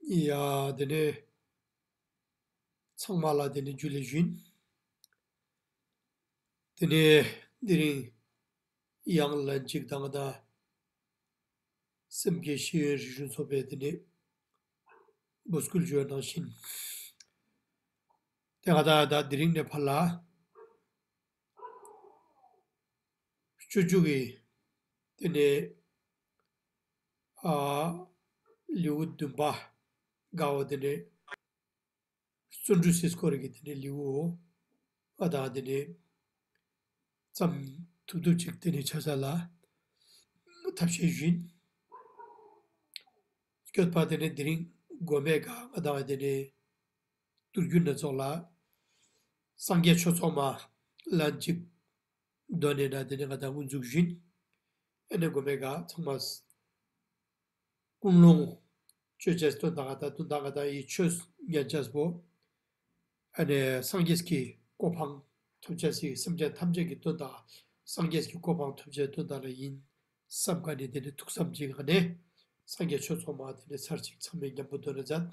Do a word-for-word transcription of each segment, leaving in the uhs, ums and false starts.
ཡ་དེ་ནས་ཚང་མ་ལ་དེ་ནས་ཇུ་ལེ་ཞུ་ཡིན། དེ་ནས་དེ་རིང་ཡང་ལན་གཅིག་ད་ང་དང་སེམས་བསྐྱེད་ཤེས་ཡོན་རིག་གཞུང་ཚོགས་པའི་དེ་ནས་འབོད་སྐུལ་ཞུ་བ་ནང་བཞིན། དེ་ང་དང་ད་དེ་རིང་ནས་ཕར་ལ་སྤྱོད་འཇུག་གི་དེ་ནས་ཨ་ལེའུ་བདུན་པ་ག་བོ་དེ་ནས་བརྩོན་འགྲུས་སི་སྐོར་གྱི་དེ་ནས་ལེའུ་ཨ་ད་དེ་ནས་ཙམ་ཐུབ་ཐུབ་ཅིག་དེ་ནས་ཆ་ས་ལ་ཐབས་ཤེས་བཞིན། སྐྱོད་པ་དེ་ནས་དེ་རིང་དགོན་པའི་ག་ང་དང་དེ་ནས་དུས་རྒྱུན་ན་ཚོགས་ལ་སངས་རྒྱས་ཆོས་ཚོགས་མ་ལན་གཅིག་འདོན་ནས་ན་དེ་ནས་ང་དང་དབུ་འཛུགས་བཞིན། ཨ་ནི་དགོན་པའི་ག་ཚང་མ་ཀུན་སློང་སྤྱོད་ཅེས་དོན་དག་ད་དོན་དག་ད་ཡི་ཆོས་ཉན་ཅེས་པོ། ཨ་ནི་སངས་རྒྱས་ཀྱི་གོ་འཕང་ཐོབ་ཅེས་སི་སེམས་ཅན་ཐམས་ཅད་ཀྱི་དོན་དག་སངས་རྒྱས་ཀྱི་གོ་འཕང་ཐོབ་ཅེས་དོན་དག་ལ་ཡིན་བསམ་ཁ་ནས་དེ་ནས་ཐུགས་བསམ་ཅིག་ཨ་ནི་སངས་རྒྱས་ཆོས་ཚོགས་མ་དེ་ནས་ཚར་གཅིག་ཚང་མས་མཉམ་པོ་འདོན་ན་མཛད།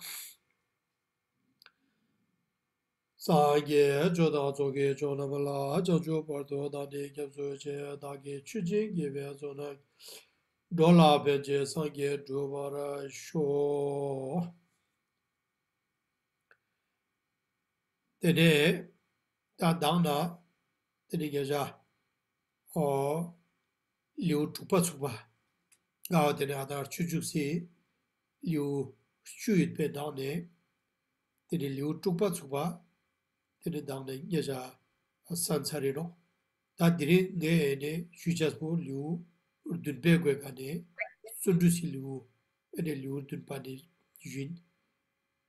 སངས་རྒྱས་ཆོས་དང་ཚོགས་ཀྱི་མཆོག་རྣམས་ལ། བྱང་ཆུབ་བར་དུ་བདག་ནི་སྐྱབས་སུ་མཆི། བདག་གིས་ཆོས་བྱེད་དགེ་བའི་ཚོགས་རྣམས་ཀྱིས། འགྲོ་ལ་ཕན་ཕྱིར་སངས་རྒྱས་འགྲུབ་པར་ཤོག། དེ་ནས་ད་མདང་ན་དེ་ནས་ཉེ་ཞ་ཨོ་ལེའུ་དྲུག་པ་ཚུགས་པ་ག་བོ་དེ་ནས་ཨ་ད་སྤྱོད་འཇུག་སི་ལེའུ་བཅུ་ཡོད་པའི་ནང་ནས་དེ་ནས་ལེའུ་དྲུག་པ་ཚུགས་པ་དེ་ནས་མདང་ནས་ཉེ་ཞ་གསན་ཚར་ཡིན་ནོག། ད་དེ་རིང་ངས་ཨེ་ནས་ཞུ་ཅེས་པོ་ལེའུ་བདུན་པའི་སྒོ་ནས་བརྩོན་འགྲུས་སི་ལེའུ་ཨེ་ནས་ལེའུ་བདུན་པ་ནས་ཞུ་ཡིན།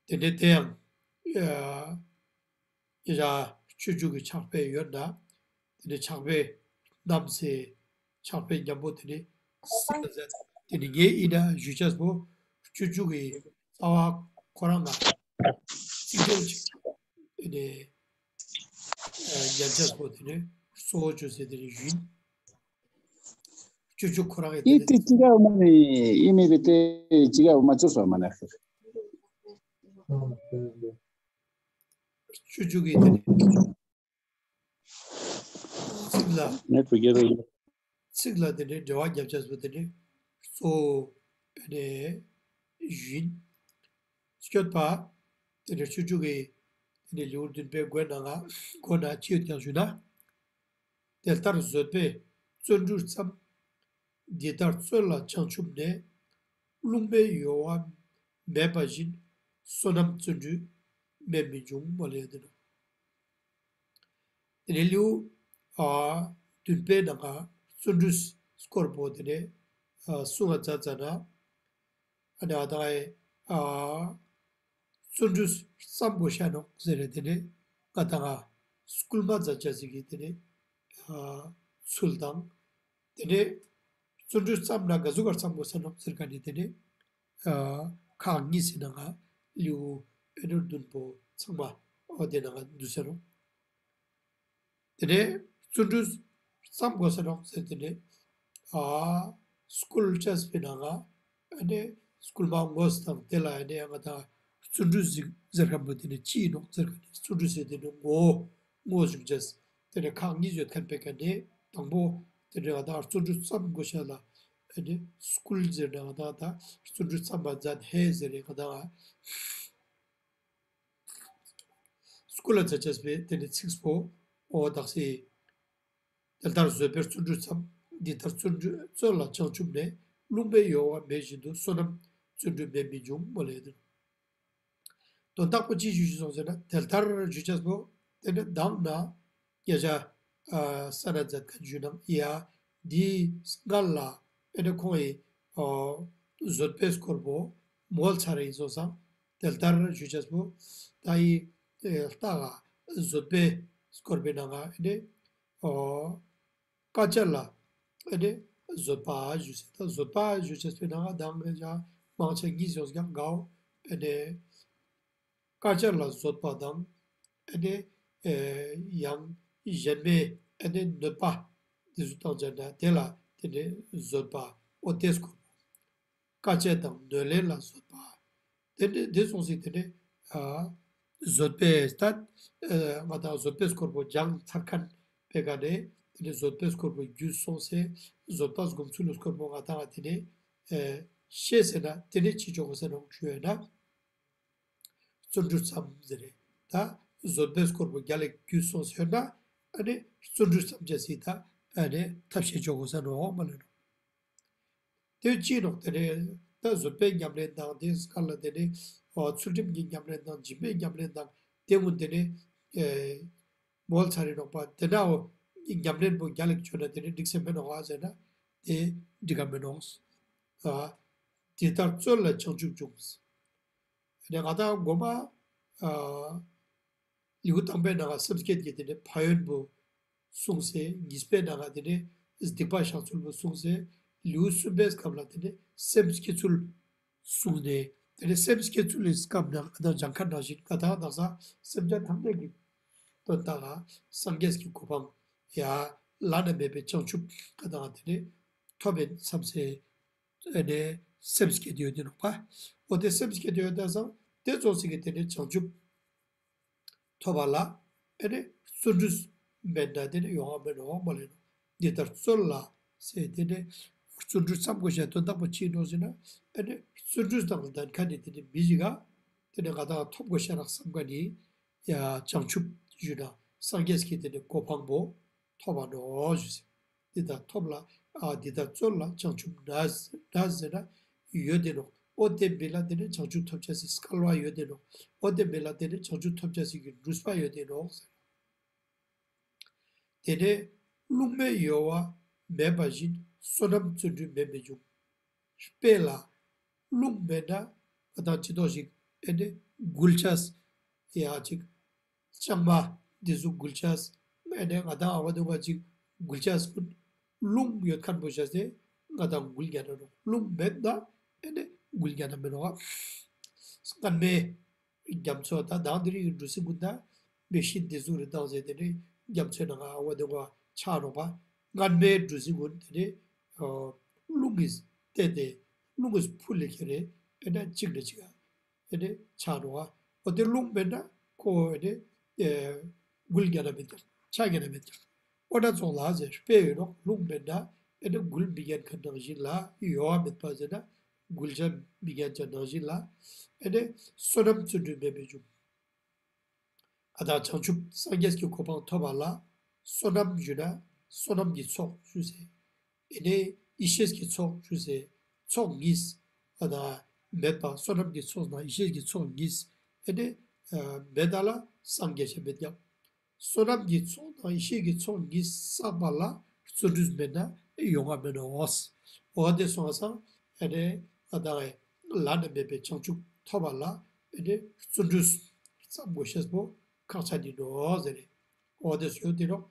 དེ་ནས་དེ་ཡང་ཨ་ཡ་སྤྱོད་འཇུག་གི་ཕྱག་དཔེ་ཡོད་ན་དེ་ནས་ཕྱག་དཔེ་རྣམས་སེ་ཕྱག་དཔེ་མཉམ་པོ་དེ་ནས་སེ་ན་ཟེར། དེ་ནས་ངས་ཡིན་ན་ཞུ་ཅེས་པོ་སྤྱོད་འཇུག་གི་རྩ་བ་ཁོ་རང་ལ་ཚིག་དོན་ཅིག་ཨེ་ནས་ཨ་ཉན་ཅེས་པོ་དེ་ནས་གཙོ་བོ་བཅོས་སེ་དེ་ནས་ཞུ་ཡིན། སྤྱོད་འཇུག་ཁོ་རང་ཡིན་ཨི་དེ་ནས་ཏི་ཅི་ག་མ་ནི་ཨི་མི་རི་ཏེ་ཅི་ག་མ་ཅོ་སོ་མ་ན་ཤི། སྤྱོད་འཇུག་གི་དེ་ནས་ཚིག་ལ་ནེ་ཊི་ཝརཀ་ག་རེ་ཡིན། ཚིག་ལ་དེ་ནས་འབྲེལ་བ་རྒྱབ་ཅེས་པོ་དེ་ནས་གཙོ་བོ་དེ་ནས་ཞུ་ཡིན། སྐྱོད་པ་དེ་ནས་སྤྱོད་འཇུག་གི་དེ་ནས་ལེའུ་བདུན་པའི་སྒོ་ནང་ང་སྒོ་ན་ཅི་ཡོད་ཀྱང་ཞུ་ན། དེ་ལྟར་བཟོད་པས་བརྩོན་འགྲུས་བརྩམས། འདི་ལྟར་བརྩོན་ལ་བྱང་ཆུབ་ནས། རླུང་པས་གཡོ་བ་མེད་པ་བཞིན། བསོད་ནམས་བརྩོན་འགྲུས་དམན་མི་འབྱུང་། མོལ་ལེ་དེ་ནོ། དེ་ནས་ལེའུ་ཨ་བདུན་པའི་ནང་ང་བརྩོན་འགྲུས་སྐོར་པོ་དེ་ནས་ཨ་གསུང་ང་མཛད་ཙ་ན། ཨ་ནི་ཨ་ད་ཨ་བརྩོན་འགྲུས་བརྩམ་དགོས་ཤ་ནོག་ཟེར་རེ་དེ་ནས་ང་དང་ང་སྐུལ་མ་མཛད་ཅེས་སི་གི་དེ་ནས་ཨ་ཚུལ་དང་། དེ་ནས་བརྩོན་འགྲུས་བརྩམ་ན་ག་ཟུག་ག་བརྩམ་དགོས་ས་ནོག་ཟེར་ཁན་ནི་དེ་ནས་ཨ་ཁག་གཉིས་སི་ནང་ང་ལེའུ་ཨེ་ནོར་བདུན་པོ་ཚང་མ་ཨོ་དེ་ནང་ང་འདུས་ས་ནོག། དེ་ནས་བརྩོན་འགྲུས་བརྩམ་དགོས་ས་ནོག་ཟེར་དེ་ནས་ཨ་སྐུལ་ཅེས་པའི་ནང་ང་ཨ་ནི་སྐུལ་མ་དངོས་དང་དེ་ལ་ཨ་ནི་ང་དང་བརྩོན་འགྲུས་ཟེར་ཁན་པོ་དེ་ནས་ཅི་ཡིན་ནོག་ཟེར་ཁན་ནི་བརྩོན་འགྲུས་ཟེར་དེ་ནས་ངོ་བོ་ངོ་བོ་ཞུགས་ཅེས་དེ་ནས་ཁག་གཉིས་ཡོད་ཁན་པའི་ཀ་ནས་དང་པོ་དེ་ནས་ང་དང་བརྩོན་འགྲུས་བརྩམ་དགོས་ཤ་ལ་ཨ་ནི་སྐུལ་ཟེར་ན་ང་དང་ད་བརྩོན་འགྲུས་བརྩམ་པ་མཛད་ཧེ་ཟེར་རེ་ང་དང་སྐུལ་ལ་མཛད་ཅེས་པའི་དེ་ནས་ཚིགས་པོ་འོ་དག་སེ། དེ་ལྟར་བཟོད་པས་བརྩོན་འགྲུས་བརྩམས། འདི་ལྟར་བརྩོན་འགྲུས་བརྩོན་ལ་བྱང་ཆུབ་ནས། རླུང་པས་གཡོ་བ་མེད་བཞིན་དུ། བསོད་ནམས་བརྩོན་འགྲུས་དམན་མི་འབྱུང་། མོལ་ལེ་དོ། དོན་དག་པོ་ཅི་ཞུ་ཞུ་སོང་ཟེར་ན་དེ་ལྟར་ཞུ་ཅེས་པོ་དེ་ནས་མདང་ན་ཉེ་ཞ་ཨ་གསན་ན་མཛད་ཁན་ཞུ་ནང་ཡ་འདི་སྔ་ལ་ཨེ་ནས་ཁོང་ངི་ཨ་བཟོད་པའི་སྐོར་པོ་མོལ་ཚར་ཡིན་སོང་ཙང་དེ་ལྟར་ཞུ་ཅེས་པོ་ད་ཡི་ཨེ་ལྟ་ག་བཟོད་པའི་སྐོར་པོའི་ནང་ང་ཨེ་ནས་ཨོ་དཀའ་སྤྱད་ལ་ཨེ་ནས་བཟོད་པ་ཞུ་ཟེར། ད་བཟོད་པ་ཞུ་ཅེས་པོའི་ནང་ང་མདང་ངེ་ཞ་མང་ཆེ་གཉིས་ཡོང་ཀྱང་གའོ། ཨེ་ནས་དཀའ་སྤྱད་ལ་བཟོད་པ་དང་ཨེ་ནས་ཨེ་ཡང་གཞན་མའི་ཨེ་ནས་གནོད་པ་དེ་ཚུ་བཏང་ཅེས་ན་དེ་ལ་དེ་ནས་བཟོད་པ་འོ་དེ་སྐོར། དཀའ་སྤྱད་དང་གནོད་ལན་ལ་བཟོད་པ། དེ་ནས་དེ་སོང་ཟིག་དེ་ནས་ཨ་བཟོད་པས་ད་ཨ་ང་དང་བཟོད་པའི་སྐོར་པོ་སྦྱངས་ཚར་ཁན་པའི་ཀ་ནས་དེ་ནས་བཟོད་པའི་སྐོར་པོ་རྒྱུད་སོང་སེ་བཟོད་པ་སྒོམ་ཚུལ་ལ་སྐོར་པོ་ང་དང་དེ་ནས་ཨ་ཤེས་ཟེར་ན་དེ་ནས་ཅི་ཆོག་གོ་ཟེར་ན་ཞུ་ཡོད་ན། བརྩོན་འགྲུས་བརྩམས་ཟེར་རེད། ད་བཟོད་པའི་སྐོར་པོ་རྒྱལ་ལ་རྒྱུད་སོང་ཟེར་ན་ཨ་ནི་བརྩོན་འགྲུས་བརྩམས་ཅེས་སི་ད་ཨ་ནི་ཐབས་ཤེས་ཆོག་གོ་ཟེར་ནོག་མ་ལེ་ནོ། དེ་ཅི་ནོག་དེ་ནས་ད་བཟོད་པའི་ཉམས་ལེན་དང་དེ་སྐབས་ལ་དེ་ནས་ཨོ་ཚུལ་ཁྲིམས་ཀྱི་ཉམས་ལེན་དང་སྦྱིན་པའི་ཉམས་ལེན་དང་དེ་ཀུན་དེ་ནས་ཨེ་མོལ་ཚར་རེ་ནོག་པ། དེ་ན་འོ་ཉམས་ལེན་པོ་རྒྱལ་ལ་བཅོས་ན་དེ་ནས་འགྲིག་སེ་མེད་ནོག་ཨ་ཟེར་ན་དེ་འགྲིག་ག་མེད་ནོག། ཨ་འདི་ལྟར་བརྩོན་ལ་བྱང་ཆུབ་འབྱུང་། ཨ་ནི་ང་དང་གོ་མ་ཨ་ལེའུ་དང་པོའི་ནང་ང་སེམས་བསྐྱེད་ཀྱི་དེ་ནས་ཕན་ཡོན་པོ་གསུངས་སེ། གཉིས་པའི་ནང་ང་དེ་ནས་སྡིག་པ་བཤགས་ཚུལ་པོ་གསུངས་སེ། ལེའུ་གསུམ་པའི་སྐབས་ལ་དེ་ནས་སེམས་བསྐྱེད་ཚུལ་གསུངས་ནས། དེ་ནས་སེམས་བསྐྱེད་ཚུལ་ལི་སྐབས་ནང་ང་དང་སྦྱང་ཁན་ནང་བཞིན་ང་དང་དག་ས་སེམས་ཅན་ཐམས་ཅད་ཀྱི་དོན་དག་ལ་སངས་རྒྱས་ཀྱི་གོ་འཕང་ཡ་བླ་ན་མེད་པའི་བྱང་ཆུབ་ང་དང་དེ་ནས་ཐོབ་ཡིན་བསམ་སེ། ཨ་ནི་སེམས་བསྐྱེད་ཡོད་དེ་ནོག་པ། འོ་དེ་སེམས་བསྐྱེད་ཡོད་དེ་སང་དེ་ཙོགས་ཤིག་གི་དེ་ནས་བྱང་ཆུབ་ཐོབ་པ་ལ་ཨ་ནི་བརྩོན་འགྲུས་མེད་ན་དེ་ནས་ཡོང་བ་མེད་ནོག་མ་ལེ་ནོ། འདི་ལྟར་བརྩོན་ལ་ཟེར་དེ་ནས་བརྩོན་འགྲུས་བརྩམ་དགོས་ཤེས་དོན་དག་པོ་ཅི་ནོག་ཟེར་ན་ཨ་ནི་བརྩོན་འགྲུས་དང་ལྡན་ཁན་ནི་དེ་ནས་མི་ཞིག་ག་དེ་ནས་ང་དང་ཐོབ་དགོས་ཤེས་རག་བསམ་ཁན་ནི་ཡ་བྱང་ཆུབ་ཞུ་ན་སངས་རྒྱས་ཀྱི་དེ་ནས་གོ་འཕང་པོ་ཐོབ་པ་ནོག་ཞུ་ཟེར། འདི་ལྟར་ཐོབ་ལ་ཨ་འདི་ལྟར་བརྩོན་ལ་བྱང་ཆུབ་ན་ཟེར་ན་ཡོད་དེ་ནོག། འོ་དེ་མི་ལ་དེ་ནས་བྱང་ཆུབ་ཐོབ་ཅེས་སི་སྐལ་བ་ཡོད་དེ་ནོག། འོ་དེ་མི་ལ་དེ་ནས་བྱང་ཆུབ་ཐོབ་ཅེས་སི་གི་ནུས་པ་ཡོད་དེ་ནོག་ཟེར། དེ་ནས་རླུང་མེ་གཡོ་བ་མེད་པ་བཞིན། བསོད་ནམས་བརྩོན་འགྲུས་མེད་མི་འབྱུང་། དཔེ་ལ་རླུང་མེད་ན་ང་དང་ཅི་ཏོག་ཞིག་ཨེ་ནི་འགུལ་ཅེས་ཡ་ཅིག་ལྕང་མ་འདི་ཟུག་འགུལ་ཅེས་ཨེ་ནི་ང་དང་ཨ་བ་དུང་བ་ཅིག་འགུལ་ཅེས་ཀུན་རླུང་ཡོད་ཁན་པོ་ཅོས་ཏེ་ང་དང་འགུལ་ཉན་ན་ནོག། རླུང་མེད་ན་ཨེ་ནི་འགུལ་ཉན་ན་མེད་ནོག། སྔན་མའི་རྒྱ་མཚོ་ད་དང་དེ་རིང་གི་འབྲུ་སྲིན་ཀུན་ད་མེ་ཤིན་འདི་ཟུག་རེ་བཏང་ཟེར་དེ་ནི་རྒྱ་མཚོའི་ནང་ང་ཨ་བ་དུང་བ་ཆགས་ནོག་པ། སྔན་མའི་འབྲུ་སྲིན་ཀུན་དེ་ནི་རླུང་གིས་བཏེགས་ཏེ་རླུང་གིས་ཕུ་ལེ་ཁྱེར་རེ་ཨེ་ནི་གཅིག་ནས་གཅིག་ག་ཨེ་ནི་ཆགས་ནོག། འོ་དེ་རླུང་མེད་ན་ཁོ་ཨེ་ནི་འགུལ་ཉན་ན་མེད་ཀྱག། ཆགས་ཉན་ན་མེད་ཀྱག། འོ་ན་ཙོགས་ལ་ཟེར་དཔེ་ཡོད་ནོག། རླུང་མེད་ན་ཨེ་ནི་འགུལ་མི་ཉན་ཁན་ནང་བཞིན་ལ་གཡོ་བ་མེད་པ་ཟེར་ན་འགུལ་ཅེས་མི་ཉན་ཅེས་ནང་བཞིན་ལ་ཨེ་ནི་བསོད་ནམས་བརྩོན་འགྲུས་མེད་མི་འབྱུང་། ཨ་དང་བྱང་ཆུབ་སངས་རྒྱས་ཀྱི་གོ་འཕང་ཐོབ་པ་ལ་བསོད་ནམས་ཞུ་ན་བསོད་ནམས་ཀྱི་ཚོགས་ཞུ་ཟེར། ཨེ་ནི་ཡེ་ཤེས་ཀྱི་ཚོགས་ཞུ་ཟེར། ཚོགས་གཉིས་ཨ་དང་མེད་པ། བསོད་ནམས་ཀྱི་ཚོགས་དང་ཡེ་ཤེས་ཀྱི་ཚོགས་གཉིས་ཨེ་ནི་མེད་ད་ལ་སངས་རྒྱས་ཤེས་མེད་ཀྱག། བསོད་ནམས་ཀྱི་ཚོགས་དང་ཡེ་ཤེས་ཀྱི་ཚོགས་གཉིས་བསགས་པ་ལ་བརྩོན་འགྲུས་མེད་ན་ཡོང་ང་མེད་ནོག། འོ་དེ་སོང་ཙང་ཨེ་ནི་ཨ་དང་བླ་ན་མེད་པའི་བྱང་ཆུབ་ཐོབ་པ་ལ་ཨེ་ནི་བརྩོན་འགྲུས་བརྩམ་དགོས་ཤེས་པོ་ཁག་ཆེ་ནི་ནོག་ཟེར་རེ། འོ་དེ་སོང་དེ་ནོག་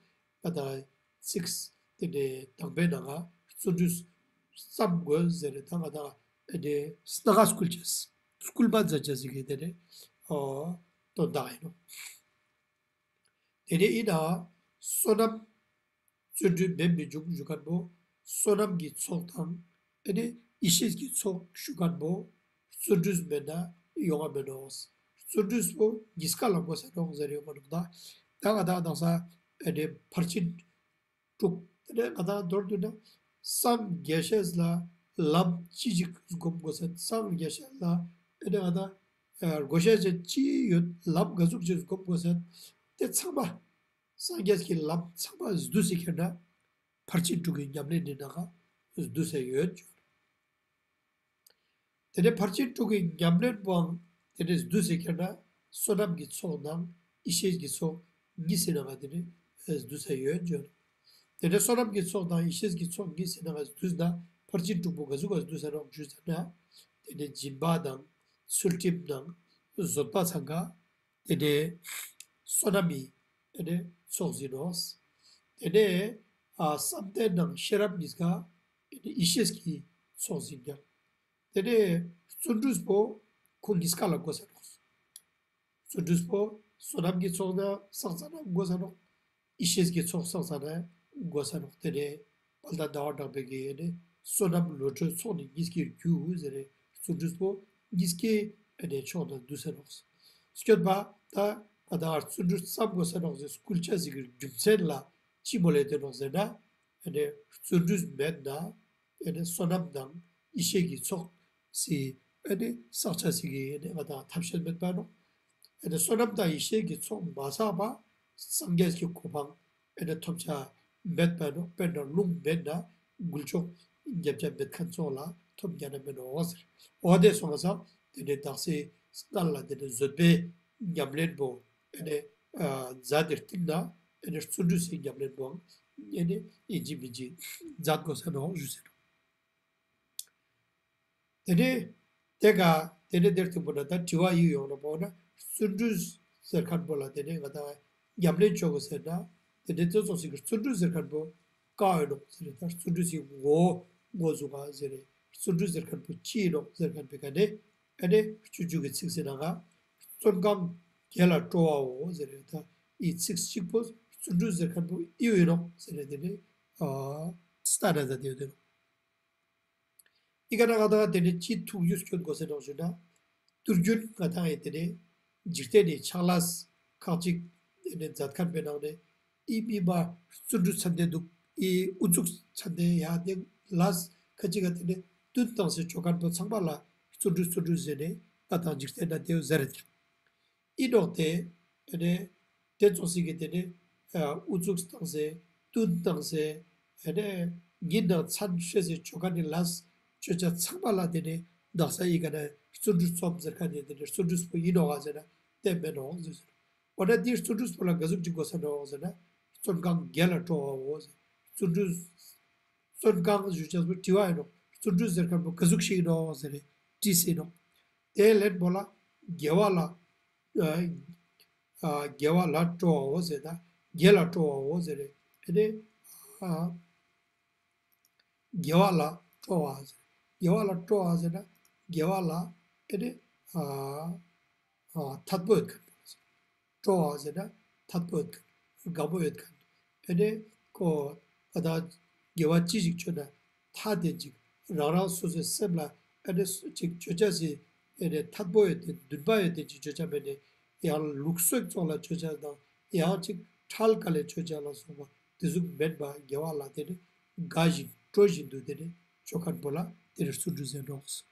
ཨ་དང་ཚིགས་དེ་ནི་དང་པོའི་ནང་ང་བརྩོན་འགྲུས་བརྩམ་དགོས་ཟེར་རེ་ད་ང་དང་ཨེ་ནི་སྣ་ཁ་སྐུལ་ཅེས་སྐུལ་མ་མཛད་ཅེས་ཟེར་གི་དེ་ནི་འོ་དོན་དག་ཨིན་ནོག། དེ་ནས་ཨིན་ན་བསོད་ནམས་བརྩོན་འགྲུས་མེད་མི་འབྱུང་ཞུ་ཁན་པོ་བསོད་ནམས་ཀྱི་ཚོགས་དང་ཨེ་ནི་ཡེ་ཤེས་ཀྱི་ཚོགས་ཞུ་ཁན་པོ་བརྩོན་འགྲུས་མེད་ན་ཡོང་ང་མེད་ནོག། བརྩོན་འགྲུས་པོ་གཉིས་ཀ་ལ་དགོས་ས་ནོག་ཟེར་ཡོང་ང་ནོག། ད་ད་ང་དང་དག་ས་ཨེ་ནི་ཕར་ཕྱིན་དྲུག། དེ་ནས་ང་དང་མདོར་བསྡུ་ན་སངས་རྒྱས་ཤེས་ལ་ལམ་ཅི་ཞིག་སྒོམ་དགོས་ས། སངས་རྒྱས་ཤེས་ལ་ཨེ་ནི་ང་དང་དགོས་ཤེས་ཅི་ཡོད། ལམ་ག་ཟུག་ཅིག་སྒོམ་དགོས་ས། དེ་ཚང་མ་སངས་རྒྱས་ཀྱི་ལམ་ཚང་མ་བསྡུས་སེ་ཁྱེར་ན་ཕར་ཕྱིན་དྲུག་གི་ཉམས་ལེན་ནི་ནང་ང་བསྡུས་སེ་ཡོད། དེ་ནས་ཕར་ཕྱིན་དྲུག་གི་ཉམས་ལེན་པོའང་དེ་ནས་བསྡུས་སེ་ཁྱེར་ན་བསོད་ནམས་ཀྱི་ཚོགས་དང་ཡེ་ཤེས་ཀྱི་ཚོགས་གཉིས་སི་ནང་ང་དེ་ནས་བསྡུས་སེ་ཡོད་ཅོ། དེ་ནས་བསོད་ནམས་ཀྱི་ཚོགས་དང་ཡེ་ཤེས་ཀྱི་ཚོགས་གཉིས་སི་ནང་ང་བསྡུས་ན་ཕར་ཕྱིན་དྲུག་པོ་ག་ཟུག་ག་བསྡུས་ས་ནོག་ཞུས་ཟེར་ན། དེ་ནས་སྦྱིན་པ་དང་ཚུལ་ཁྲིམས་དང་བཟོད་པ་ཚང་ཀ་དེ་ནས་བསོད་ནམས་མི་དེ་ནས་ཚོགས་ཟིན་ནོག། དེ་ནས་ཨ་བསམ་གཏན་དང་ཤེས་རབ་གཉིས་ཀ་དེ་ནས་ཡེ་ཤེས་ཀྱི་ཚོགས་ཟིན་ཀྱང་། དེ་ནས་བརྩོན་འགྲུས་པོ་ཁོ་གཉིས་ཀ་ལ་དགོས་ས་ནོག། བརྩོན་འགྲུས་པོ་བསོད་ནམས་ཀྱི་ཚོགས་ནང་བསགས་ཙ་ན་དགོས་ས་ནོག། ཡེ་ཤེས་ཀྱི་ཚོགས་བསགས་ཙ་ན་དགོས་ས་ནོག། དེ་ནས་དཔལ་ལྡན་ཟླ་བ་གྲགས་པའི་གི་ནི་བསོད་ནམས་བློ་གྲོས་ཚོགས་ནི་གཉིས་ཀྱི་རྒྱུ་ཟེར་རེ། བརྩོན་འགྲུས་པོ་གཉིས་ཀའི་ ཨ་ནི་ཕྱོགས་ནེ་འདུས་ས་ནོག། སྐྱོད་པ་ད་ང་དང་བརྩོན་འགྲུས་བརྩམ་དགོས་ས་ནོག་ཟེར་སྐུལ་ཅེས་ཞིག་གི་རྒྱུ་མཚན་ལ་ཅི་མོལ་ལེ་དེ་ནོག་ཟེར་ན། ཨ་ནི་བརྩོན་འགྲུས་མེད་ན་ཨ་ནི་བསོད་ནམས་དང་ཡེ་ཤེས་ཀྱི་ཚོགས་སི་ཨ་ནི་བསགས་ཅེས་ཞིག་གི་ཨ་ནི་ང་དང་ཐབས་ཤེས་མེད་པ་ནོག། ཨ་ནི་བསོད་ནམས་དང་ཡེ་ཤེས་ཀྱི་ཚོགས་མ་བསགས་པ་སངས་རྒྱས་ཀྱི་གོ་འཕང་ཨེ་ནེ་ཐོབ་ཅེས་མེད་པ་ནོག། དཔེར་ན་རླུང་མེད་ན་འགུལ་ཕྱོགས་རྒྱབ་ཅེས་མེད་ཁན་ཙོགས་ལ་ཐོབ་ཉན་ན་མེད་ནོག་ཟེར། འོ་དེ་སོང་ཙང་དེ་ནེ་དག་སའི་སྐབས་ལ་དེ་ནེ་བཟོད་པའི་ཉམས་ལེན་པོ་ཨེ་ནེ་ཨ་མཛད་དེ་སྟིང་ནེ་ཨེ་ནེ་བརྩོན་འགྲུས་སི་ཉམས་ལེན་པོའང་ཨེ་ནེ་ཨིན་ཅིག་མིན་ཅིག་མཛད་དགོས་ས་ནོག་ཞུ་ཟེར། དེ་ནེ་དེ་ག་དེ་ནེ་དེར་ཐུག་པ་ན་ད་དྲི་བ་ཡིག་ཡོང་ན་པོ་ན་བརྩོན་འགྲུས་ཟེར་ཁན་པོ་ལ་དེ་ནེ་ང་དང་ཉམས་ལེན་ཅོ་དགོས་ཟེར་ན་དེ་ནེ་ཙོགས་ཙོགས་ཤིག་གི་བརྩོན་འགྲུས་ཟེར་ཁན་པོ་ཀ་ཡོད་ནོག་ཟེར་ནེ་ད་བརྩོན་འགྲུས་སི་ངོ་བོ་ངོ་ཟུག་ག་ཟེར་ནེ་བརྩོན་འགྲུས་ཟེར་ཁན་པོ་ཅི་ཡིན་ནོག་ཟེར་ཁན་པོའི་ཀ་ནེ་ཨེ་ནེ་སྤྱོད་འཇུག་གི་ཚིག་ཟེར་ན་ག་བརྩོན་གང་དགེ་ལ་སྤྲོ་བའོ་ཟེར་ནེ་ད་འི་ཚིག་གཅིག་པོ་བརྩོན་འགྲུས་ཟེར་ཁན་པོ་འི་ཡིན་ནོག་ཟེར་ནེ་དེ་ནེ་ཨ་སྟན་ན་ད་དེ་ཡོད་དེ་ནོག། འི་ཀ་ནེ་ང་དང་དེ་ནེ་ཅི་ཐུགས་རྒྱུས་སྐྱོན་དགོས་ཟེར་ནོག་ཞུ་ན། དུས་རྒྱུན་ང་དང་ཨེ་དེ་ནེ་འཇིག་རྟེན་ནི་ཕྱག་ལས་ཁག་ཅིག་ཨེ་ནེ་མཛད་ཁན་པོའི་ནང་ནེ་འི་མི་མ་བརྩོན་འགྲུས་ཚན་ཏེ་འདུག། འི་ཨུ་ཚུགས་ཚན་ཏེ་ཡ་དེ་ལས་ཁ་ཅིག་ག་དེ་ནེ་བསྟུན་བཏང་སྟེ་ཅོ་ཁན་པོ་ཚང་མ་ལ་བརྩོན་འགྲུས་བརྩོན་འགྲུས་ཟེར་ནེ་ང་དང་འཇིག་རྟེན་ན་དེའོ་ཟེར་རེད། ཨིན་ནོག་དེ། ཨེ་ནེ་དེ་ཙོགས་ཤིག་གི་དེ་ནེ་ཨ་ཨུ་ཚུགས་བཏང་སྟེ་བསྟུན་བཏང་སྟེ་ཨེ་ནེ་ཉིན་དང་མཚན་ཤེས་སྟེ་ཅོ་ཁན་ནི་ལས་ཅོ་ཅེས་ཚང་མ་ལ་དེ་ནེ་དག་ས་འི་ཀ་ནེ་བརྩོན་འགྲུས་རྩོམ་ཟེར་ཁན་ནི་དེ་ནེ་བརྩོན་འགྲུས་པོ་ཨིན་ནོག་ག་ཟེར་ན་དེ་མེན་ནོག་ཟེར། འོ་ན་དེ་བརྩོན་འགྲུས་པོ་ལ་ག་ཟུག་ཅིག་དགོས་ས་ནོག་ཟེར་ན་བརྩོན་གང་དགེ་ལ་སྤྲོ་བའོ་ཟེར། བརྩོན་འགྲུས་བརྩོན་གང་ཞུ་ཅེས་པོ་དྲི་བ་ཡིན་ནོག། བརྩོན་འགྲུས་ཟེར་ཁན་པོ་ག་ཟུག་ཞིག་ཡིན་ནོག་ཟེར་ནེ་དྲིས་ཟེར་ནོག། དེའི་ལན་པོ་ལ་དགེ་བ་ལ་ཨ་ཨ་དགེ་བ་ལ་སྤྲོ་བའོ་ཟེར་ད་དགེ་ལ་སྤྲོ་བའོ་ཟེར་ནེ་ཨེ་ནེ་ཨ་དགེ་བ་ལ་སྤྲོ་བ་ཟེར། དགེ་བ་ལ་སྤྲོ་བ་ཟེར་ན་དགེ་བ་ལ་ཨེ་ནེ་ཨ་ཨ་ཐད་པོ་ཡོད་ཁན་པོ་ཟེར། སྤྲོ་བ་ཟེར་ན་ཐད་པོ་ཡོད་ཁན་དགའ་པོ་ཡོད་ཁན་ཨེ་ནེ་ཁོ་ཨ་ད་དགེ་བ་ཅི་ཞིག་ཅོ་ན་ཐད་དེ་ཅིག་རང་རང་སོ་སོའི་སེམས་ལ་ཨེ་ནེ་ཅིག་ཅོ་ཅེས་སི་ཨེ་ནེ་ཐད་པོ་ཡོད་དེ་འདུན་པ་ཡོད་དེ་ཅིག་ཅོ་ཅེས་མེན་ནེ་ཡང་ལུགས་སྲོལ་ཙོགས་ལ་ཅོ་ཅེས་དང་ཡང་ཅིག་ཁྲལ་ཀ་ལེ་ཅོ་ཅེས་ལ་སོགས་པ་དེ་ཟུག་མེན་པ་དགེ་བ་ལ་དེ་ནེ་དགའ་བཞིན་སྤྲོ་བཞིན་དུ་དེ་ནེ་ཅོ་ཁན་པོ་ལ་དེ་ནེ་བརྩོན་འགྲུས་ཟེར་ནོག།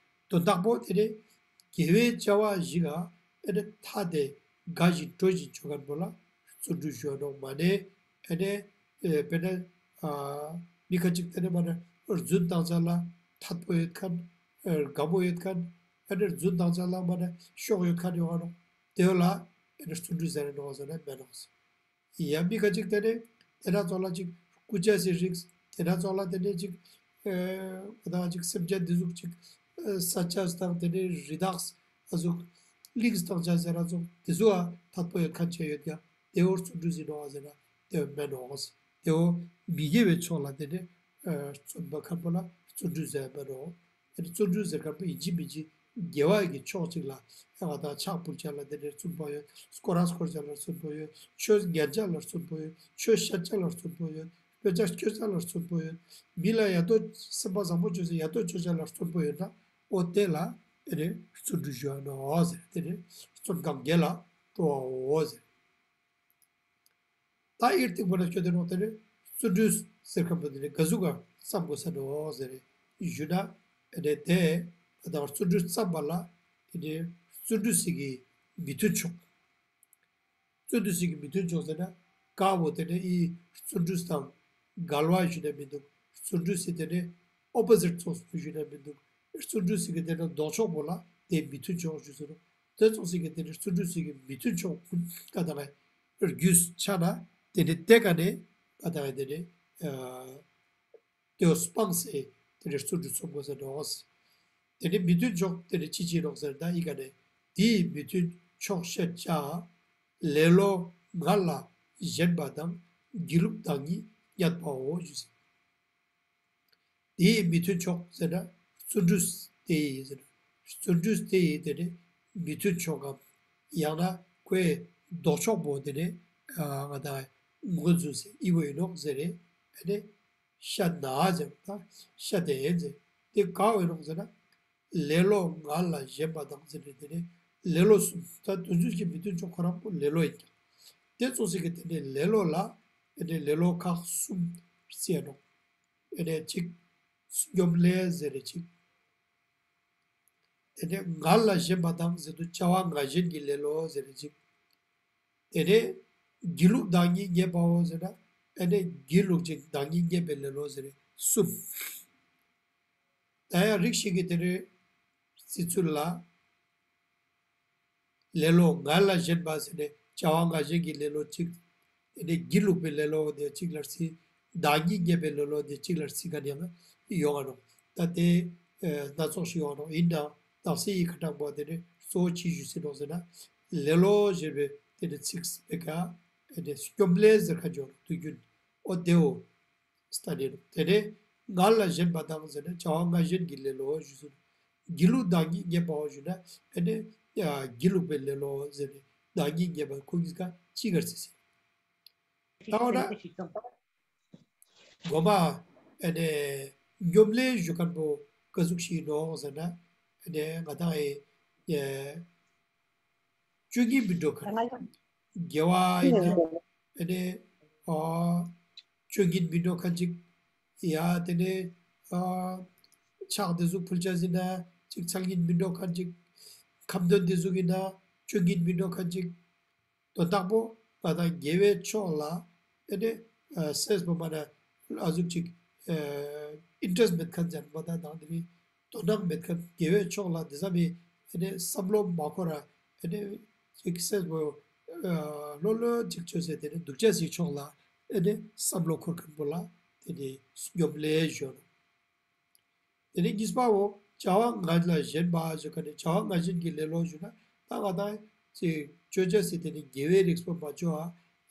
དོན་དག་པོ་དེ་ནེ་དགེ་བའི་བྱ་བ་ཞིག་ག་ཨེ་ནེ་ཐད་དེ་དགའ་བཞིན་སྤྲོ་བཞིན་ཅོ་ཁན་པོ་ལ་བརྩོན་འགྲུས་ཞུ་ནོག་མ་ནེ་ཨེ་ནེ་ཨེ་དཔེར་ན་ཨ་མི་ཁ་ཅིག་དེ་ནེ་མ་ནེ་རྫུན་བཏང་ཅེས་ལ་ཐད་པོ་ཡོད་ཁན་ཨེ་དགའ་པོ་ཡོད་ཁན་ཨེ་ནེ་རྫུན་བཏང་ཅེས་ལ་མ་ནེ་ཤོག་ཡོད་ཁན་ཡོང་ང་ནོག། དེ་བོ་ལ་ཨེ་ནེ་བརྩོན་འགྲུས་ཟེར་ནོག་ཟེར་ན་མེན་ནོག། ཡང་མི་ཁ་ཅིག་དེ་ནེ་དེ་ན་ཙོགས་ལ་ཅིག་རྐུ་ཅེས་སི་རིགས་དེ་ན་ཙོགས་ལ་དེ་ནེ་ཅིག་ཨེ་ང་དང་ཅིག་སེམས་ཅན་དེ་ཟུག་ཅིག་ཨེ་ས་ཆ་དང་དེ་ནེ་རི་དྭགས་ཨ་ཟུག་ལིང་བཏང་ཅེས་ཟེར་ན་ཙོགས་དེ་ཟུག་ཨ་ཐད་པོ་ཡོད་ཁན་ཅིག་ཡོད་ཀྱང་དེ་བོ་བརྩོན་འགྲུས་ཡིན་ནོག་ཟེར་ན་དེ་བོ་མེན་ནོག། དེ་བོ་མི་དགེ་བའི་ཕྱོགས་ལ་དེ་ནེ་ཨེ་བརྩོན་པ་ཁན་པོ་ལ་བརྩོན་འགྲུས་ཟེར་མེན་ནོག། དེ་ནེ་བརྩོན་འགྲུས་ཟེར་ཁན་པོ་ཡིན་གཅིག་མིན་གཅིག་དགེ་བ་གི་ཕྱོགས་གཅིག་ལ་ཡང་ང་དང་ཕྱག་ཕུལ་ཅེས་ལ་དེ་ནེ་བརྩོན་པ་ཡོད། སྐོར་ར་སྐོར་ཅེས་ལ་བརྩོན་པ་ཡོད། ཆོས་ཉན་ཅེས་ལ་བརྩོན་པ་ཡོད། ཆོས་བཤད་ཅེས་ལ་བརྩོན་པ་ཡོད། དཔེ་ཆ་ཤོད་ཅེས་ལ་བརྩོན་པ་ཡོད། མི་ལ་ཡ་ཏོ་སེམས་པ་བཟང་པོ་ཅོས་ཏེ་ཡ་ཏོ་ཅོ་ཅེས་ལ་བརྩོན་པ་ཡོད་ན་འོ་དེ་ལ་དེ་ནེ་བརྩོན་འགྲུས་ཞུ་ནོག་ཟེར། དེ་ནེ་བརྩོན་གང་དགེ་ལ་སྤྲོ་བའོ་ཟེར། ད་འི་རུ་སྟིང་པོ་ན་ཁྱོད་དེ་ནོག་དེ་ནེ་བརྩོན་འགྲུས་ཟེར་ཁན་པོ་དེ་ནེ་ག་ཟུག་ག་བརྩམ་དགོས་ས་ནོག་ཟེར་ཞུ་ན། ཨེ་ནེ་དེ་ད་བརྩོན་འགྲུས་བརྩམ་པ་ལ་དེ་ནེ་བརྩོན་འགྲུས་སི་གི་མི་མཐུན་ཕྱོགས། བརྩོན་འགྲུས་སི་གི་མི་མཐུན་ཕྱོགས་ཟེར་ན་ཀ་བོ་དེ་ནེ་འི་བརྩོན་འགྲུས་དང་འགལ་བ་ཞུ་ན་མི་འདུག། བརྩོན་འགྲུས་སི་དེ་ནེ་ཨོ་པོ་ཟིཊ་ཙོགས་པོ་ཞུ་ན་མི་འདུག། བརྩོན་འགྲུས་སི་གི་དེ་ནེ་ལྡོག་ཕྱོགས་པོ་ལ་དེ་མི་མཐུན་ཕྱོགས་ཞུ་ཟེར་ནོག། དེ་ཙོགས་སི་གི་དེ་ནེ་བརྩོན་འགྲུས་སི་གི་མི་མཐུན་ཕྱོགས་ཀུན་ཀ་དང་ངའི་རྒྱུས་ཆ་ན་དེ་ནེ་དེ་ཀ་ནེ་ཀ་དང་ངའི་དེ་ནེ་ཨ་དེ་བོ་སྤངས་ཏེ་དེ་ནེ་བརྩོན་འགྲུས་རྩོམ་དགོས་ཟེར་ནོག། དེ་ནེ་མི་མཐུན་ཕྱོགས་དེ་ནེ་ཅི་ཅི་ནོག་ཟེར་ན་འི་ཀ་ནེ་དེའི་མི་མཐུན་ཕྱོགས་བཤད་བྱ། ལེ་ལོ་ངན་ལ་ཞེན་པ་དང་། སྒྱིད་ལུག་བདག་ཉིད་བརྙས་པའོ་ཞུ་ཟེར། དེའི་མི་མཐུན་ཕྱོགས་ཟེར་ན་བརྩོན་འགྲུས་དེའི་ཟེར་ན་བརྩོན་འགྲུས་དེའི་དེ་ནེ་མི་མཐུན་ཕྱོགས་གམ་ཡང་ན་ཁོའི་ལྡོག་ཕྱོགས་པོ་དེ་ནེ་ཨ་ང་དང་ངོས་འཛིན་ཟེར་འི་བོ་ཡིན་ནོག་ཟེར་རེ། ཨེ་ནེ་ཤད་ན་ཟེར་ད་ཤད་དེ་ཟེར་དེ་ག་བོ་ཡིན་ནོག་ཟེར་ན། ལེ་ལོ་ང་ལ་ཞེན་པ་དང་ཟེར་ཏེ་དེ་ནེ་ལེ་ལོ་གསུམ། ད་དུས་ཚོད་ཀྱི་མི་མཐུན་ཕྱོགས་ཁོ་རང་པོ་ལེ་ལོ་ཡིན་ཀྱང་། དེ་ཙོགས་ཤིག་གི་དེ་ནེ་ལེ་ལོ་ལ་དེ་ནེ་ལེ་ལོ་ཁག་གསུམ་རྩིའ་ནོག། དེ་ནེ་གཅིག་སྙོམ་ལས་ཟེར་རེ་གཅིག། དེ་ནེ་ང་ལ་ཞེན་པ་དང་ཟེར་དུས་བྱ་བ་ང་ཞེན་གྱི་ལེ་ལོ་ཟེར་རེ་གཅིག། དེ་ནེ་སྒྱིད་ལུག་བདག་ཉིད་རྙེད་པའོ་ཟེར་ན་དེ་ནེ་སྒྱིད་ལུག་ཅིང་བདག་ཉིད་རྙེད་པའི་ལེ་ལོ་ཟེར་རེ་གསུམ། ད་ཡང་རིགས་ཤིག་གི་དེ་ནེ་རྩི་ཚུལ་ལ། ལེ་ལོ་ང་ལ་ཞེན་པ་ཟེར་ནེ་བྱ་བ་ང་ཞེན་གྱི་ལེ་ལོ་གཅིག། དེ་ནེ་སྒྱིད་ལུག་པའི་ལེ་ལོ་དེ་གཅིག་ལ་རྩི། བདག་ཉིད་རྙེད་པའི་ལེ་ལོ་དེ་གཅིག་ལ་རྩི་མཁན་ཡང་ཡོང་ང་ནོག། ད་དེ་ཨ་སྣ་ཚོགས་ཤིག་ཡོང་ང་ནོག། ཡིན་ནའང་དག་ས་ཡི་ཁ་དྲང་པོ་དེ་ནེ་གཙོ་བོ་ཅི་ཞུས་སེ་ནོག་ཟེར་ན། ལེ་ལོ་ཞེས་པའི་དེ་ནེ་ཚིག་པེ་ཀ་དེ་ནེ་སྙོམ་ལས་ཟེར་ཁན་ཅིག་ཡོང་ནོག། དུས་རྒྱུན་འོ་དེའོ། སྟན་ནོག། དེ་ནེ་ང་ལ་ཞེན་པ་དང་ཟེར་ན་བྱ་བ་ང་ཞེན་གྱི་ལེ་ལོ་ཞུས་སོ། སྒྱིད་ལུག་བདག་ཉིད་རྙེད་པའོ་ཞུས་ན་དེ་ནེ་ཡ་སྒྱིད་ལུག་པའི་ལེ་ལོ་ཟེར་ནེ་བདག་ཉིད་རྙེད་པ་ཁོ་གཉིས་ཀ་གཅིག་ག་རྩིས་སེ། ད་འོ་ན་གོ་མ་ཨ་ནེ་སྙོམ་ལས་ཞུ་ཁན་པོ་ཀ་ཟུག་ཞིག་ཡིན་ནོག་ཟེར་ན་ཨ་ནེ་ང་དང་ཨེ་ཨེ་སྤྱོད་ངན་མི་འགྲོ་ཁན། དགེ་བ་ཡིན་ན་ཨ་ནེ་ཨ་སྤྱོད་ངན་མི་འགྲོ་ཁན་ཅིག། ཡ་དེ་ནེ་ཨ་ཕྱག་དེ་ཟུག་ཕུལ་ཅེས་ཡིན་ན་ཅིག་ཚར་ངན་མི་འགྲོ་ཁན་ཅིག། ཁ་འདོན་དེ་ཟུག་ཡིན་ན་སྤྱོད་ངན་མི་འགྲོ་ཁན་ཅིག། དོན་དག་པོ་ང་དང་དགེ་བའི་ཕྱོགས་ལ་ཨ་ནེ་ཨ་སེམས་པོ་མ་ན་ཨ་ཟུག་ཅིག་ཨ་ཨིན་ཊ་རེ་སི་མེད་ཁན་ཅན་མ་ད་དང་དེ་ནེ་དོ་སྣང་མེད་ཁན་དགེ་བའི་ཕྱོགས་ལ་དེ་ཙམ་མི་ཨ་ནེ་བསམ་བློ་མ་འཁོར་ར་ཨ་ནེ་ཅིག་སེམས་པོ་ཨ་ལྷོད་ལྷོད་ཅིག་ཅོས་སེ་དེ་ནེ་འདུག་ཅེས་སི་ཕྱོགས་ལ་ཨ་ནེ་བསམ་བློ་འཁོར་ཁན་པོ་ལ་དེ་ནེ་སྙོམ་ལས་ཞུ་ནོག། དེ་ནེ་གཉིས་པའོ་བྱ་བ་ང་ལ་ཞེན་པ་ཞུ་ཁན་ནི་བྱ་བ་ང་ཞེན་གྱི་ལེ་ལོ་ཞུ་ན་ད་ང་དང་ཅིག་ཅོ་ཅེས་སི་དེ་ནེ་དགེ་བའི་རིགས་པོ་མ་ཅོ་ཨ་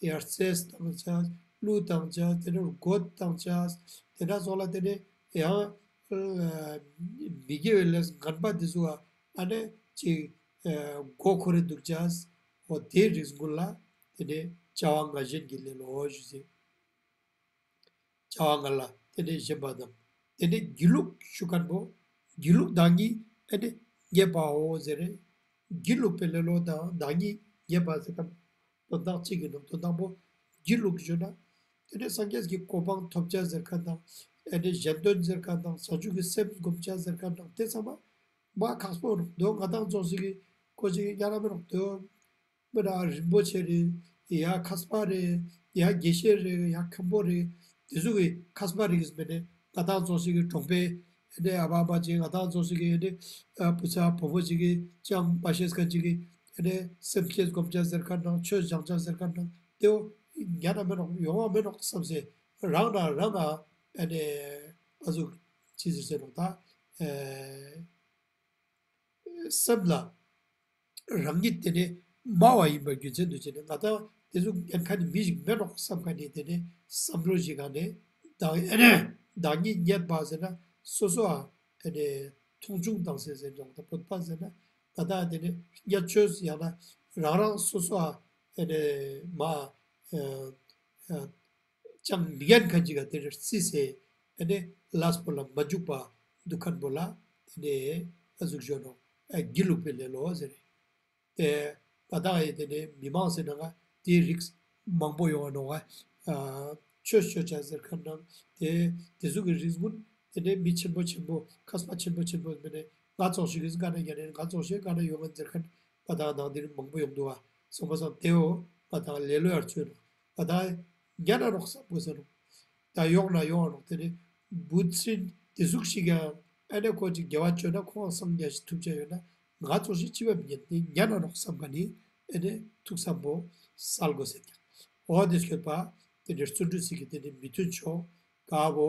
ཡར་རྩེས་བཏང་ཅེས་གླུ་བཏང་ཅེས་དེ་ནེ་རྒོད་བཏང་ཅེས་དེ་ན་ཙོགས་ལ་དེ་ནེ་ཡང་ཨ་མི་དགེ་བའི་ལས་ངན་པ་དེ་ཟུག་ཨ་ཨ་ནེ་ཅིག་ཨ་མགོ་འཁོར་རེ་འདུག་ཅེས་འོ་དེའི་རིགས་ཀུན་ལ་དེ་ནེ་བྱ་བ་ང་ཞེན་གྱི་ལེ་ལོ་ཞུས་སེ། བྱ་བ་ང་ལ་དེ་ནེ་ཞེན་པ་དང་དེ་ནེ་སྒྱིད་ལུག་ཞུ་ཁན་པོ་སྒྱིད་ལུག་བདག་ཉིད་ཨ་ནེ་རྙེད་པའོ་ཟེར་རེ། སྒྱིད་ལུག་པའི་ལེ་ལོ་དང་བདག་ཉིད་རྙེད་པ་ཟེར་ཁན་དོན་དག་གཅིག་གི་ནང་དོན་དག་པོ་སྒྱིད་ལུག་ཞུ་ན་དེ་ནེ་སངས་རྒྱས་ཀྱི་གོ་འཕང་ཐོབ་ཅེས་ཟེར་ཁན་དང་ཨ་ནེ་གཞན་དོན་ཟེར་ཁན་དང་བྱང་ཆུབ་ཀྱི་སེམས་སྒོམ་ཅེས་ཟེར་ཁན་དང་དེ་ཚང་མ་མ་ཁག་པོ་རུག་དོ། ང་དང་ཙོགས་ཤིག་གི་ཁོ་ཅིག་གི་ཉན་ན་མི་རུག་དོ། མི་ན་རིན་པོ་ཆེ་རེ་ཡ་མཁས་པ་རེ་ཡ་དགེ་བཤེས་རེ་ཡ་མཁན་པོ་རེ་དེ་ཟུག་གི་མཁས་པ་རེ་གིས་མེད་ནེ་ང་དང་ཙོགས་ཤིག་གི་གྲོང་པའི་ཨ་ནེ་ཨ་བ་མ་ཅིག་ང་དང་ཙོགས་ཤིག་གི་ཨ་ནེ་ཨ་བུ་ཚ་བུ་མོ་ཅིག་གི་ཅང་མ་ཤེས་ཁན་ཅིག་གི་ཨ་ནེ་སེམས་བསྐྱེད་སྒོམ་ཅེས་ཟེར་ཁན་ནང་ཆོས་སྦྱང་ཅེས་ཟེར་ཁན་ནང་དེའོ་ཉན་ན་མི་རུག་ཡོང་བ་མི་རུག་བསམ་སེ་རང་ན་རང་ང་ཨ་ནེ་ཨ་ཟུག་ཅི་ཟེར་ཟེར་རུག་ད་ཨེ། སེམས་ལ་རང་ཉིད་དེ་ནེ་དམའ་བ་ཡིན་པ་རྒྱུ་མཚན་དུ་བྱས་ནེ་ང་དང་དེ་ཟུག་ཉན་ཁན་ནི་མི་ཞིག་མེད་ནོག་བསམ་ཁན་ནི་དེ་ནེ་བསམ་བློ་ཞིག་ག་ནེ་བདག་བདག་ཉིད་རྙེད་པ་ཟེར་ན་སོ་སོ་ཨ་ཨ་ནེ་མཐོང་ཆུང་དང་ཟེར་ཟེར་ཡང་ད་བོད་པ་ཟེར་ན་ང་དང་དེ་ནེ་རྙེད་ཅེས་ཡང་ན་རང་རང་སོ་སོ་ཨ་ཨ་ནེ་མ་ཨ་ཨ་ཅང་མི་ཉན་ཁན་ཅིག་ག་དེ་རེ་རྩིས་སེ་ཨ་ནེ་ལས་པོ་ལ་མ་འཇུག་པ་འདུག་ཁན་པོ་ལ་དེ་ནེ་ཨ་ཟུག་ཞུ་ནོག་ཨ་སྒྱིད་ལུག་པའི་ལེ་ལོ་ཟེར་རེ། དེ་ང་དང་ཨེ་དེ་ནེ་མི་མང་སེ་ནང་ང་དེའི་རིགས་མང་པོ་ཡོང་ང་ནོག་ཨ། ཆོས་ཅོ་ཅེས་ཟེར་ཁན་ནང་དེ་དེ་ཟུག་གི་རིགས་ཀུན་དེ་ནེ་མི་ཆེན་པོ་ཆེན་པོ་མཁས་པ་ཆེན་པོ་ཆེན་པོ་མེད་ནེ་ང་ཙོགས་ཤིག་གིས་ག་ནེ་ཉན་ནེ་ང་ཙོགས་ཤིག་ག་ནེ་ཡོང་ངན་ཟེར་ཁན་ང་དང་ནང་དེ་རིགས་མང་པོ་ཡོང་འདུག་ཨ། སོང་པ་སང་དེའོ་ང་དང་ལེ་ལོ་ཡར་ཚུད་ནོག་ང་དང་ཉན་ན་རོགས་བསམ་དགོས་ཟེར་ནོག་ད་ཡོང་ན་ཡོང་ང་ནོག་དེ་ནེ་བུ་ཚ་དེ་ཟུག་ཞིག་ཡང་ཨ་ནེ་ཁོ་ཅིག་དགེ་བ་ཅོས་ན་ཁོང་སངས་རྒྱས་ཤིག་ཐུབ་ཅེས་ཡོད་ན་ང་ཙོགས་ཤིག་ཅི་བ་མི་ཉན་ཏེ་ཉན་ན་ནོག་བསམ་ཁན་ནི་ཨ་ནེ་ཐུགས་བསམ་པོ་སལ་དགོས་ཟེར་ཀྱང་འོ་དེ་སྐྱོད་པ་དེ་ནེ་བརྩོན་འགྲུས་ཤིག་གི་དེ་ནེ་མི་མཐུན་ཕྱོགས་ག་བོ་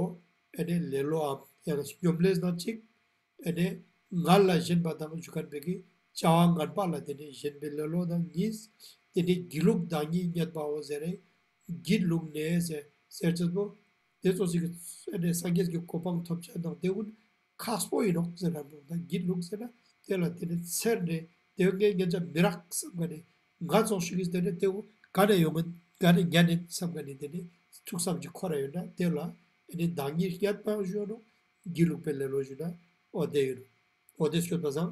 ཨ་ནེ་ལེ་ལོའམ་ཡང་ན་སྙོམ་ལས་ནང་གཅིག་ཨ་ནེ་ང་ལ་ཞེན་པ་དང་ཞུ་ཁན་པེ་ཀི་བྱ་བ་ངན་པ་ལ་དེ་ནེ་ཞེན་པའི་ལེ་ལོ་དང་གཉིས། དེ་ནེ་སྒྱིད་ལུག་བདག་ཉིད་རྙེད་པའོ་ཟེར་རེ། སྒྱིད་ལུག་ནེ་ཟེར་ཟེར་ཅེས་པོ། དེ་ཙོགས་ཤིག་གི་ཨ་ནེ་སངས་རྒྱས་ཀྱི་གོ་འཕང་ཐོབ་ཅེས་དང་དེ་ཀུན་ཁག་པོ་ཡིན་ནོག་ཟེར་ཁན་པོ་ད་སྒྱིད་ལུག་ཟེར་ན་དེ་ལ་དེ་ནེ་ཚེར་ནེ་དེ་ངས་ཉན་ཅེས་མི་རག་བསམ་ཁན་ནི་ང་ཙོགས་ཤིག་གིས་དེ་ནེ་དེ་ཀུན་ག་ནེ་ཡོང་ངན་ག་ནེ་ཉན་ནེ་བསམ་ཁན་ནི་དེ་ནེ་ཐུགས་བསམ་ཅིག་འཁོར་ར་ཡོད་ན་དེ་ལ་ཨ་ནེ་བདག་ཉིད་རྙེད་པའོ་ཞུ་ནོག་སྒྱིད་ལུག་པའི་ལེ་ལོ་ཞུ་ན་འོ་དེ་ཡོད་ནོག་འོ་དེ་སྐྱོད་པ་སང་།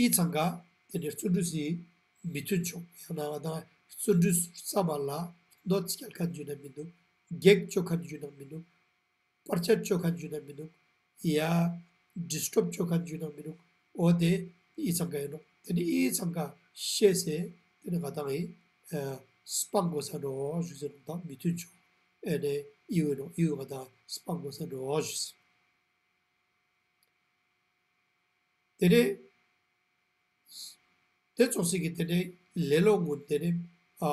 འི་ཚང་ཀ་དེ་ནེ་བརྩོན་འགྲུས་སི་མི་མཐུན་ཕྱོགས་ཡང་ན་ང་དང་བརྩོན་འགྲུས་བསམ་པ་ལ་གནོད་སྐྱེལ་མཁན་ཞུ་ན་མི་འདུག་གེགས་ཅོ་མཁན་ཞུ་ན་མི་འདུག་བར་ཆད་ཅོ་མཁན་ཞུ་ན་མི་འདུག་ཡ་ཌིས་ཊརབ་ཅོ་མཁན་ཞུ་ན་མི་འདུག་འོ་དེ་འི་ཚང་ཀ་ཨིན་ནོག་དེ་ནེ་འི་ཚང་ཀ་ཤེས་སེ་དེ་ནེ་ང་དང་འི་ཨ་སྤང་དགོས་ས་ནོག་ཞུས་སེ་ནོག་དང་མི་མཐུན་ཕྱོགས་ཨེ་ནེ་འི་བོ་ནོག་འི་བོ་ང་དང་སྤང་དགོས་ས་ནོག་ཞུས་སེ། དེ་ནེ་དེ་ཙོགས་སི་གི་དེ་ནེ་ལེ་ལོ་ངུན་དེ་ནེ་ཨ་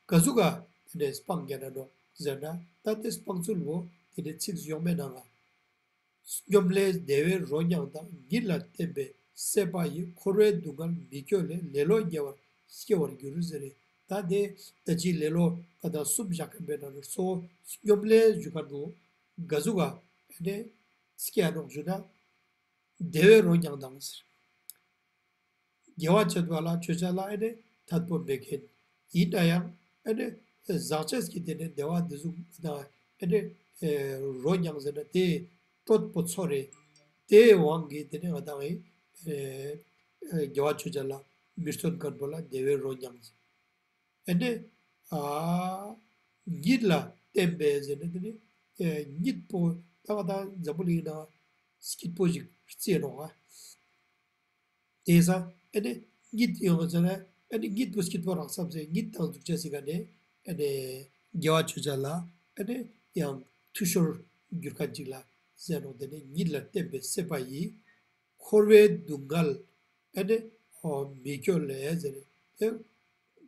ག་ཟུག་ག་དེ་ནེ་སྤང་རྒྱ་ན་ནོག་ཟེར་ན་ད་དེ་སྤང་ཚུལ་བོ་དེ་ནེ་ཚིག་ཡོག་མའི་ནང་ང་སྙོམ་ལས་བདེ་བའི་རོ་མྱང་དང་། ཉིད་ལ་བརྟེན་པའི་སྲེད་པ་ཡིས། འཁོར་བའི་སྡུག་བསྔལ་མི་སྐྱོ་ལས། ལེ་ལོ་དགེ་བར་སྐྱེ་བར་འགྱུར་ཟེར་རེ། ད་དེ་ད་ཅི་ལེ་ལོ་ང་དང་གསུམ་བཞག་མཁན་པའི་ནང་ནེ་གཙོ་བོ་སྙོམ་ལས་ཞུ་མཁན་བོ་ག་ཟུག་ག་ཨེ་ནེ་སྐྱེ་ཡ་ནོག་ཞུ་ན། བདེ་བའི་རོ་མྱང་དང་ཟེར། དགེ་བ་སྤྱོད་པ་ལ་སྤྱོད་བྱ་ལ་ཨེ་ནེ་ཐད་པོ་མེད་མཁན། ཡིན་ན་ཡང་ཨེ་ནེ་བཟང་སྤྱོད་ཀྱི་དེ་ནེ་བདེ་བ་འདི་ཟུག་དང་ཨེ་ནེ་རོ་མྱང་ཟེར་ན་དེ་སྤྲོད་པོ་ཚོར་རེ། དེའི་དབང་གིས་དེ་ནེ་ང་དང་ཨེ་དགེ་བ་སྤྱོད་བྱ་ལ་མི་བརྩོན་མཁན་པོ་ལ་བདེ་བའི་རོ་མྱང་ཟེར། ཨེ་ནེ་ཨ་ཉིད་ལ་བརྟེན་པའི་ཟེར་ན་དེ་ནེ་ཨེ་ཉིད་པོ་ད་ང་དང་འཛམ་བུ་གླིང་ནང་སྐྱིད་པོ་ཞིག་རྩིས་ནོག་ཨ། དེ་སང་ཨེ་ནེ་ཉིད་ཡོང་ཟེར་ན་ཨེ་ནེ་ཉིད་པོ་སྐྱིད་པོ་རག་བསམ་སེ་ཉིད་དང་འདུག་ཅེས་སི་ཀ་ནེ་ཨེ་ནེ་དགེ་བ་སྤྱོད་བྱ་ལ་ཨེ་ནེ་ཡང་འཐུས་ཤོར་འགྱུར་མཁན་ཅིག་ལ་ཟེར་ནོག་དེ་ནེ་ཉིད་ལ་བརྟེན་པའི་སྲེད་པ་ཡིས། འཁོར་བའི་སྡུག་བསྔལ་ཨེ་ནེ་ཨོ་མི་སྐྱོ་ལས་ཟེར་ཏེ།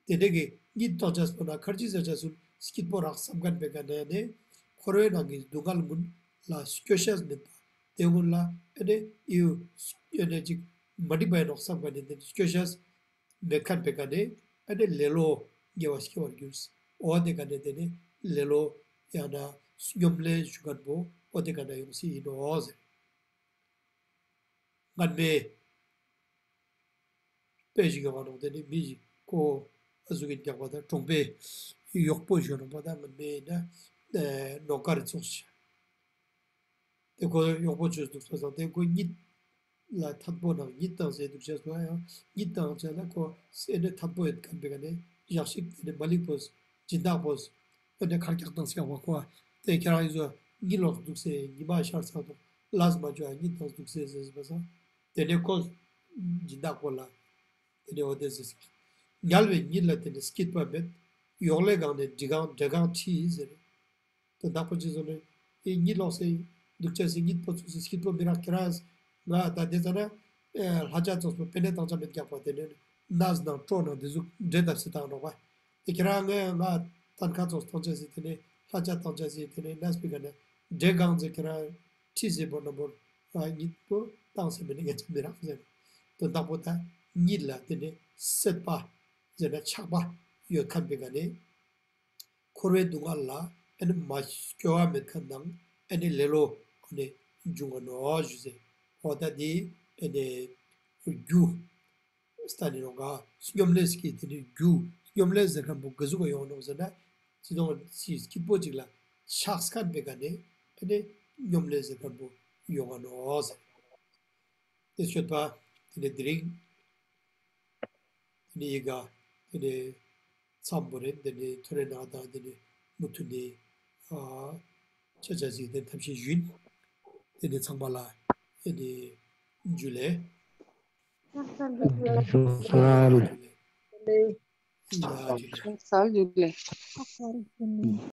དེ་ནེ་གི་ཉིད་ཐོང་ཅེས་པོ་ན་ཁར་ཅི་ཟེར་ཅེས་སུ་སྐྱིད་པོ་རག་བསམ་མཁན་པའི་ཀ་ནེ་ནེ་འཁོར་བའི་ནང་གི་སྡུག་བསྔལ་ཀུན་ལ་སྐྱོ་ཤེས་མེད་པ། དེ་ཀུན་ལ་ཨེ་ནེ་ཡུ་ཨེ་ནེ་ཅིག་མ་འགྲིག་པ་ཡིན་ནོག་བསམ་མཁན་ནི་དེ་སྐྱོ་ཤེས་མེད་མཁན་པའི་ཀ་ནེ་ཨེ་ནེ་ལེ་ལོ་དགེ་བ་སྐྱེ་བར་འགྱུར། འོ་དེ་ཀ་ནེ་དེ་ནེ་ལེ་ལོ་ཡང་ན་སྙོམ་ལས་ཞུ་མཁན་པོ་འོ་དེ་ཀ་ནེ་ཡོང་སྲིད་ཡིན་ནོག་ཟེར། སྔན་མའི་དཔེ་ཞིག་ཡོང་བ་ནོག་དེ་ནེ་མི་ཞིག་ཁོ་ཨ་ཟུག་གི་རྒྱག་པ་དང་གྲོང་པའི་གཡོག་པོ་ཞིག་ཡོང་བ་དང་སྔན་མའི་ན་ནོ་ཀར་ཙོགས་ཤིག་དེ་ཁོ་གཡོག་པོ་ཅོས་འདུག་ས་དང་དེ་ཁོ་གཉིད་ལ་ཐད་པོ་ནང་གཉིད་བཏང་ཟེར་འདུག་ཅེས་སོ་ཡང་གཉིད་བཏང་ཅེས་ལ་ཁོ་སེ་ནེ་ཐད་པོ་ཡོད་མཁན་པའི་ཀ་ནེ་ཞག་ཞིག་དེ་ནེ་མ་ལིག་པོས་སྦྱིན་བདག་པོས་དེ་ནེ་ཁར་རྒྱག་བཏང་ཟེར་བ་ཁོ་དེ་ཁྱེད་རང་ཡིན་ཟོ་གཉིད་ལོག་འདུག་ཟེར་ཉི་མ་ཤར་ཚར་དུ་ལས་མ་འཇོ་ཡ་གཉིད་བཏང་འདུག་ཟེར་ཟེར་བ་སང་དེ་ནེ་ཁོ་སྦྱིན་བདག་པོ་ལ་དེ་ནེ་འོ་དེ་ཟེར་ཉལ་བའི་གཉིད་ལ་དེ་ནེ་སྐྱིད་པ་མེད། གཡོག་ལས་གང་ནས་འབྲས་གང་འབྲས་གང་ཁྲིད་ཟེར། དོན་དག་པོ་ཅི་ཟེར་ན་ཨེ་གཉིད་ལོག་སེ་འདུག་ཅེས་སི་གཉིད་པོ་ཚུགས་སེ་སྐྱིད་པོ་མི་རག་ཁྱེད་རང་ང་ད་དེ་ཙ་ན་ཨེ་ལྷ་ཆ་ཚོགས་པོ་པེ་ནེ་བཏང་ཆ་མེད་རྒྱག་པ་དེ་ནེ་ནས་ནང་སྤྲོ་ནང་དེ་ཟུག་འདྲེ་བཏབ་སེ་བཏང་རོགས་པ། དེ་ཁྱེད་རང་ངས་ང་ཏན་ཁ་ཚོགས་བཏང་ཆ་སི་དེ་ནེ་ལྷ་ཆ་བཏང་ཆ་སི་དེ་ནེ་ནས་པི་ཀ་ནེ་འདྲེ་གང་ཟེར་ཁྱེད་རང་ཁྲིད་ཟེར་བོ་ན་བོ་ང་གཉིད་པོ་བཏང་སེ་མེད་ནེ་ངས་ཆ་མི་རག་ཟེར། དོན་དག་པོ་ད་གཉིད་ལ་དེ་ནེ་སྲེད་པ་ཟེར་ན་ཆགས་པ་ཡོད་མཁན་པའི་ཀ་ནེ། འཁོར་བའི་སྡུག་བསྔལ་ལ་ཨེ་ནི་མ་སྐྱོ་བ་མེད་མཁན་དང་ཨེ་ནི་ལེ་ལོ་ཁོ་ནི་འབྱུང་བ་ནོག་ཞུ་ཟེར། འོ་ད་དེ་ཨེ་ནི་རྒྱུ་སྟན་ནི་ནོག་ག། སྙོམ་ལས་ཀྱི་དེ་ནི་རྒྱུ་སྙོམ་ལས་ཟེར་མཁན་པོ་ག་ཟུག་ག་ཡོང་ནོག་ཟེར་ན། ཅི་དང་ཅི་སྐྱིད་པོ་ཅིག་ལ་ཆགས་མཁན་པའི་ཀ་ནེ་ཨེ་ནི་སྙོམ་ལས་ཟེར་མཁན་པོ་ཡོང་བ་ནོག་ཟེར། དེ་སྤྱོད་པ་དེ་ནི་དེ་རིང་དེ་ནི་ཡི་ག་དེ་ནི་མཚམས་པོ་རེད། དེ་ནི་ཐོ་རེ་ནང་དང་དེ་ནི་མུ་མཐུད་ནི་ཨ་ཆ་ཆ་ཞིག་དེ་ཐབས་ཤེས་ཞུ་ཡིན། དེ་ནི་ཚང་མ་ལ་དེ་ནི་ཇུ་ལེ། ཇུ་ལེ། ཇུ་ལེ།